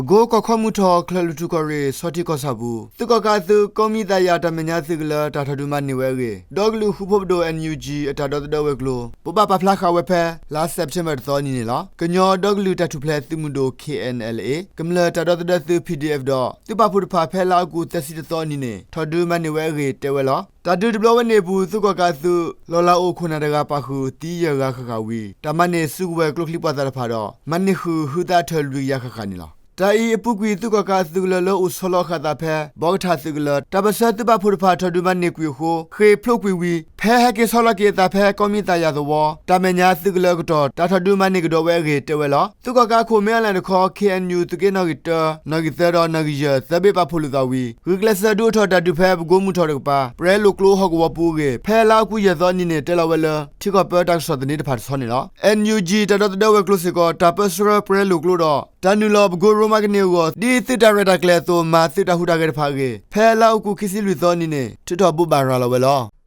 ကိကီၢ်ခီမုၢ်ထီၣ် ချၢၣ်လွံၢ်ထူၣ်ကီၢ်ရ့ၣ် ဆီထံးကီၢ်ဆၣ်ပူၤ သုးကီၣ်ကးအသုး ကိးမံၤသးယၤ တၢ်မဲာ်ညါသုးကလၢၤ တၢ်ထီၣ်ဒုးမၤန့ၢ်ဝဲအဂ့ၢ် ဒီကလုာ်ဃူဖိးပဒိၣ် NUG အတၢ်ဒီသဒၢဝဲၤကျိၤ ဘိးဘၣ်ပာ်ဖျါဃာ်ဝဲဖဲ လါစဲးပထ့ဘၢၣ်တသီအနံၤန့ၣ်လီၤ. ကညီဒီကလုာ်တၢ်ထူၣ်ဖျဲးသုးမုၢ်ဒိၣ် K N L A, ကမျၢၢ်တၢ်ဒီသဒၢသုး P D F ဒီး သုးပာ်ဖှိၣ်တဖၣ် ဖဲလါအီကူးသၢဆံတသီအနံၤန့ၣ် ထီၣ်ဒုးမၤန့ၢ်ဝဲအဂ့ၢ်တဲဝဲလီၤ. တၢ်ဒုးတဘျီဝဲန့ၣ်အပူၤ သုးကီၣ်ကးအသုး လီၤလးအိၣ်ခိၣ်နၢ်တဂၤပာ်ဃုာ် သံယဲၢ်ဂၤဃၣ်ဃၣ်ဝံၤ တၢ်မၤန့ၢ်စုကဝဲၤကျိချံမျိာ်သၣ်တဖၣ်ဒီး မၤန့ၢ်ဃုာ်ဟုသးအထၢၣ်လွံၢ်ကယၤဃၣ်ဃၣ်န့ၣ်လီၤ. တၢ်အံၤအပူၤကွံာ် သုးကီၣ်ကးအသုးကလၢၤလၢအိၣ်ဆီလီၤအဃာ်သးဖဲ ဘီကထၣ်သုးကလၢၤ တၢ်ပၢၢ်ဆၢသုးပာ်ဖှိၣ်တဖၣ်ထီၣ်ဒုးမၤန့ၢ်ကွံာ်အဃိ ဃ့ၢ်ဖျိးကွံာ်ဝံၤ ဖဲဟဲက့ၤဆီလီၤက့ၤအသးဖဲ ကိးမံၤသးယၤသဝီ တၢ်မဲာ်ညါသုးကလၢၤအကတီၢ် တၢ်ထီၣ်ဒုးမၤန့ၢ်ကဒီးဝဲအဂ့ၢ်တဲဝဲလီၤ. သုးကီၣ်ကးအခိၣ် မ့ၢ်အလၣ်တခီ K N U သုးက့နီၣ်ဂံၢ်တၢ နီၣ်ဂံၢ်သၢဒီးနီၣ်ဂံၢ်ယဲၢ် သၢဘ့ၣ်ပာ်ဖှိၣ်လိာ်သးဝံၤ ဂုာ်ကျဲးစၢးဒုးအိၣ်ထီၣ်တၢ်ဒုးဖဲပကိမိၢ်ထီၣ်တကပၤ ပရဲလိာ်ကျိဟီၣ်ကဝီၤပူၤအဂ့ၢ် ဖဲလါအီကူးယဲၢ်သီအနံၤန့ၣ် တဲလီၤဝဲလၢ ထံကီၢ်ပၢတၢ်ကစီၣ်သန့တဖၣ်တဆီန့ၣ်လီၤ. NUG တၢ်ဒီသဒၢဝဲၤကျိၤစ့ၢ်ကီး တၢ်ပၢဆှၢပရဲလိာ်ကျိဒီး တၢ်နုာ်လီၤပကိရိမါကန့ၢ်အဂီၢ် ဒ်သုးတၢ်ရဲၣ်တၢ်ကျဲၤအသိး မၤသုးတၢ်ဟူးတၢ်ဂဲၤတဖၣ်အဂ့ၢ် ဖဲလါအီကူးခံဆံလွံၢ်သီအနံၤန့ၣ် ထုးထီၣ်ဘိးဘၣ်ရၤလီၤဝဲလီၤ.